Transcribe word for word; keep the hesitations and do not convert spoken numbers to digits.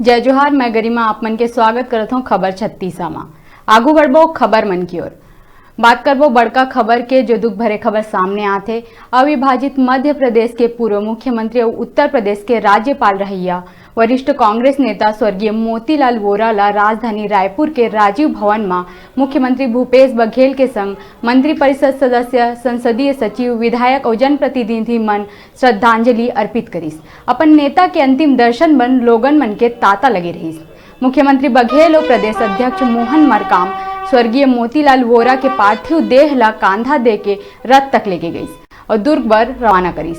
जय जोहार, मैं गरिमा आप मन के स्वागत करत हौं खबर छत्तीसा मा। आगू बढ़बो खबर मन की ओर। बात करबो बड़का खबर के, जो दुख भरे खबर सामने आत हे। अविभाजित मध्य प्रदेश के पूर्व मुख्यमंत्री अउ उत्तर प्रदेश के राज्यपाल रहइया वरिष्ठ कांग्रेस नेता स्वर्गीय मोतीलाल वोरा ला राजधानी रायपुर के राजीव भवन मा मुख्यमंत्री भूपेश बघेल के संग मंत्रिपरिषद सदस्य, संसदीय सचिव, विधायक अउ जनप्रतिनिधि मन श्रद्धांजलि अर्पित करिस। अपन नेता के अंतिम दर्शन बर लोगन मन के तांता लगे रहिस। मुख्यमंत्री बघेल अउ प्रदेश अध्यक्ष मोहन मरकाम स्वर्गीय मोतीलाल वोरा के पार्थिव देह ला कांधा दे के रथ तक लेगे गइस अउ दुर्ग बर रवाना करिस।